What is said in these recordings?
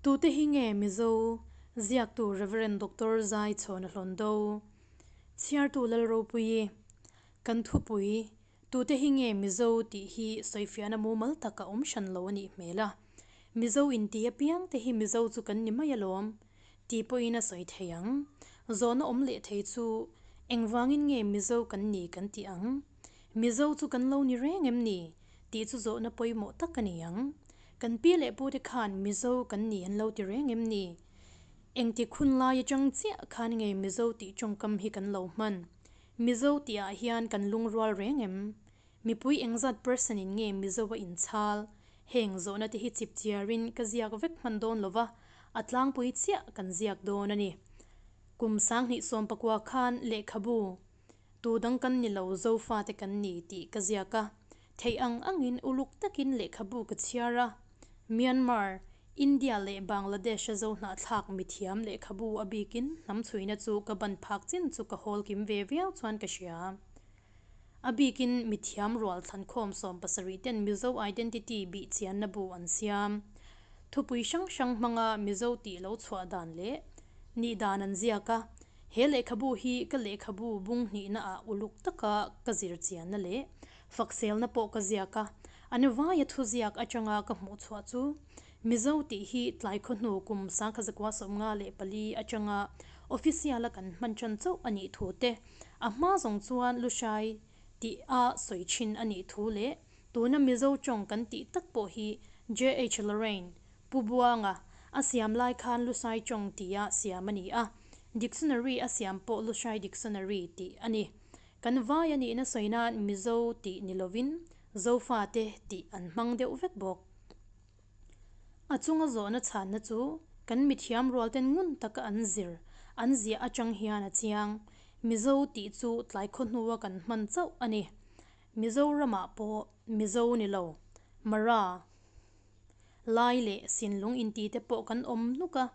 Tute hi nge Mizo ziaktu Rev. Doctor Zai Chhawna Hlawndo, Chhiartu Lalropuii, Kan thupui, Tute hi nge Mizo tih hi sawifiahna mumal tak a awm hran lo a nih hmel a. Mizo inti apiang te hi Mizo chu kan ni mai alawm tih pawhin a sawi thei ang. Zawhna awm leh thei chu engvangin nge Mizo kan ni kan tih ang? Mizo chu kan lo ni reng em ni? tih chu zawhna pawimawh tak a ni ang. Kan pi leh pute khan Mizo kan ni an lo ti reng em ni? Engtik hun lai atang chiah khan nge Mizo tih tawngkam hi kan lo hman? Mizo tih ah hian kan lungrual reng em? Mipui engzat person in nge Mizo a inchhal? Heng zawhna te hi chip chiarin ka ziak vek hman dawn lova, a tlangpui chiah kan ziak dawn a ni. Kum 2019 khan lehkhabu Tu dang kan ni lo, Zofate kan ni tih ka ziak a. Theih ang angin uluk takin lehkhabu ka chhiar a. Myanmar, India leh Bangladesh-a zo hnahthlak mithiam lehkhabu a bikin hnam chhuina chu ka ban phak chin chu ka hawl kim ve viau chuan ka hria. A bikin mithiam rual thlankhawm 70 ten Mizo identity bih chianna bu an siam. Thupui hrang hrang hmanga Mizo tih lo chhuah dan leh nih dan an ziak a. He lehkhabu hi ka lehkhabu bung hnihna ah uluk taka ka zir chianna leh fakselna pawh ka ziak a, an vaia thuziak atanga ka hmuh chhuah chu Mizo tih hi tlai khawhnu kum 1954 atanga official a kan hman tan chauh a nih thu te, a hma zawng chuan Lushai tih a sawi thin a nih thu leh tuna Mizo tawng kan tih tak pawh hi JH Lorraine Pu Buanga, a siam lai khan Lushai tawng tia siam a ni a, dictionary a siam pawh Lushai Dictionary tih a ni. Kan vai a nihna sawi nan Mizo tih ni lovin Zofate tih an hmang deuh vek bawk. A chunga zawhna chhanna chu kan mithiam rualten ngun taka an zir, an ziah atang hian a chiang. Mizo tih chu tlai khawhnua kan hman chauh a ni. Mizoramah pawh Mizo ni lo, Mara, Lai leh Sinlung intih te pawh kan awm nuk a,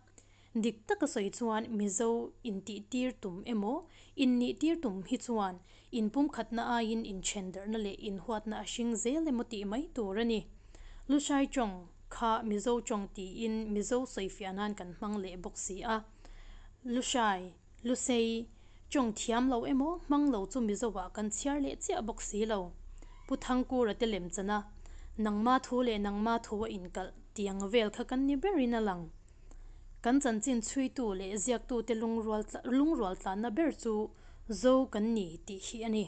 dik taka sawi chuan Mizo intih tir tum emaw innih tir tum hi chuan inpumkhatna aiin inthendarhna leh inhuatna a hring zel emaw tih mai tur a ni. Lushai tawng kha Mizo tawng tiin Mizo sawifiah nan kan hmang leh bawk si a. Lushai. Lusei, tawng thiam lo emaw hmang lo chu Mizoah kan chhiar leh chiah bawk si lo. Pu Thangkura te lem chan a, nangma thu leh nangma thu a inkalh tih ang vel kha kan ni berin a lang. Kan chanchin chhuitu leh ziaktute lungrual lungrual tlanna ber chu Zo kan ni tih hi a ni.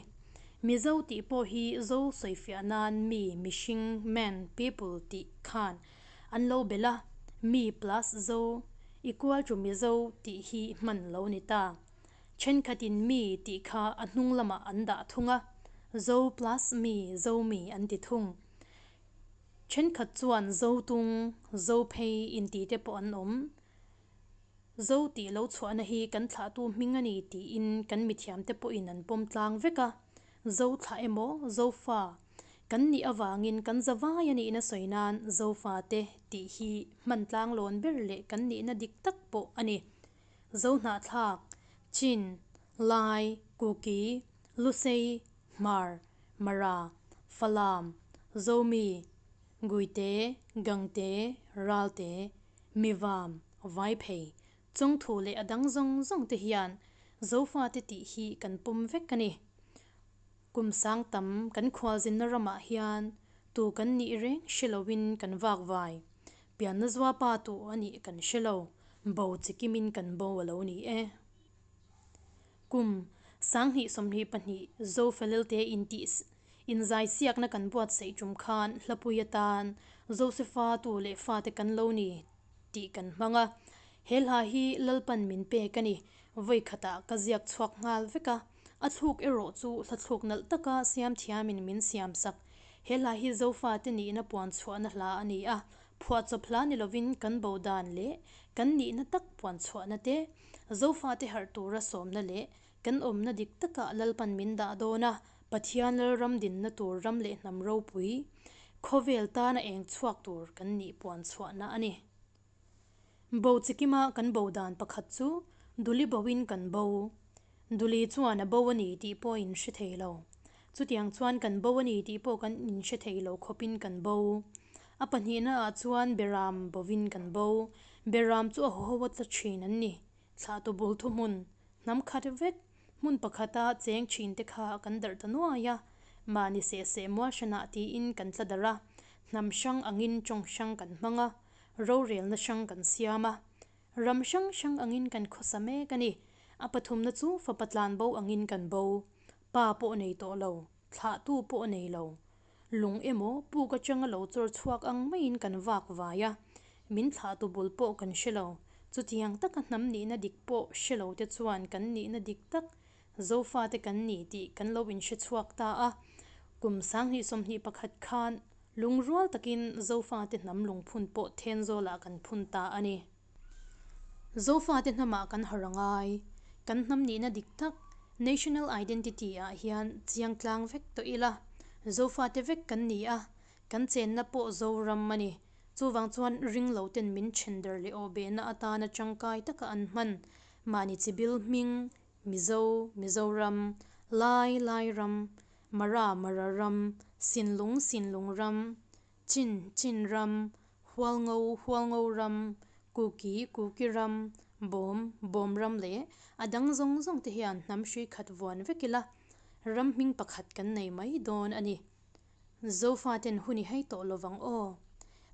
Mizo tih pawh hi Zo sawifiah nan mi, mihring, man, people tih khan An lo belh a, mi plus zo equal to Mizo tih hi hman lo ni ta. Thenkhatin mi tih kha a hnung lamah an dah thung a, zo plus mi, Zomi an ti thung. Thenkhat chuan Zotung, Zophei inti te pawh an awm. Zo tih lo chhuahna hi kan thlahtu hming a ni tiin kan mithiamte pawhin an pawm tlang vek a, Zo thlah emaw Zofa kan nih avangin kan zavai a nihna sawi nan Zofate tih hi hman tlang lawn ber leh kan nihna dik tak pawh a ni. Zo hnahthlak, Chin, Lai, Kuki, Lusei, Hmar, Mara, Falam, Zomi, Guite, Gangte, Ralte, Mivam, Vaiphei, Chawngthu leh a dang zawng zawng te hian Zofate tih hi kan pawm vek a ni. Kum sang tam kan khualzinna ramah hian tu kan nih reng hre loin kan vak vai. Pianna zuapa tu a nih kan hre lo, bo chikimin kan bo a lo ni e. Kum 2022 Zofelelte intih Inzaisiakna kan buatsaih tum khan hlapui atan Josefa tu leh fate kan lo ni tih kan hmang a. He hla hi Lalpan min pek a ni. Vawi khatah ka ziak chhuak nghal vek a. A thluk erawh chu hla thluk nalh taka siam thiamin min siam sak. He hla hi Zofate nihna puan chhuahna hla a ni a. Phuahchawp hla ni lovin kan bo dan leh kan nihna tak puan chhuahna te, Zofate harh tura sawmna leh Kan awmna dik takah Lalpan min dah dawn a, Pathian Lalram dinna tur ram leh hnam ropui, khawvel tana eng chhuak tur kan nih puan chhuahna a ni. Bo chikima kan bo dan pakhat chu Duli boin kan bo. Duli chuan a bo a ni tih pawh in hre thei lo. Chutiang chuan kan bo a ni tih pawh kan inhre thei lo khawpin kan bo. A pahnihna ah chuan Beram bovin kan bo. Beram chu a huho a tla thin an ni. Thlahtu bul thuhmun, hnam khat vek, hmun pakhata cheng thin te kha kan darh ta nuai a, mahni seh seh mual hranah tiin kan tla darh a, hnam hrang angin tawng hrang kan hmang a, rorelna hrang kan siam a, ram hrang hrang angin kan khawsa mek a ni. A pathumna chu fapa tlan bo angin kan bo. Pa pawh nei tawh lo, thlahtu pawh nei lo. Lung emaw puk atanga lo chawr chhuak ang maiin kan vak vai a, min thlahtu bul pawh kan hre lo. Chutiang taka hnam nihna dik pawh hre lo te chuan kan nihna dik tak Zofate kan ni tih kan lo inhre chhuak ta a. Kum 2021 khan lungrual takin Zofate hnam lungphun pawh Thenzawlah kan phun ta a ni. Zofate hnamah kan harh a ngai. Kan hnam nihna dik tak, national identity, ah hian chiang tlang vek tawh ila. Zofate vek kan ni a, kan chenna pawh Zoram a ni. Chuvang chuan ringlo ten min then-der leh awhbehna atana tangkai taka an hman mahni chibil hming, Mizo, Mizoram, Lai, Lairam, Mara, Mara ram, Sinlung, Sinlung ram, Chin, Chin ram, Hualngo, Hualngo ram, Kuki, Kuki ram, Bawm, Bawm ram leh a dang zawng zawng te hian hnam hrui khat vuan vek ila, ram hming pakhat kan nei mai dawn a ni. Zofaten hun i hei tawh lovang aw.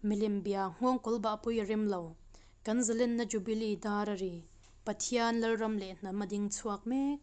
Milem bia nghawng kawl bah pui a rem lo. Kan zalenna Jubilee dar a ri. Pathian Lalram leh hnam a ding chhuak mek.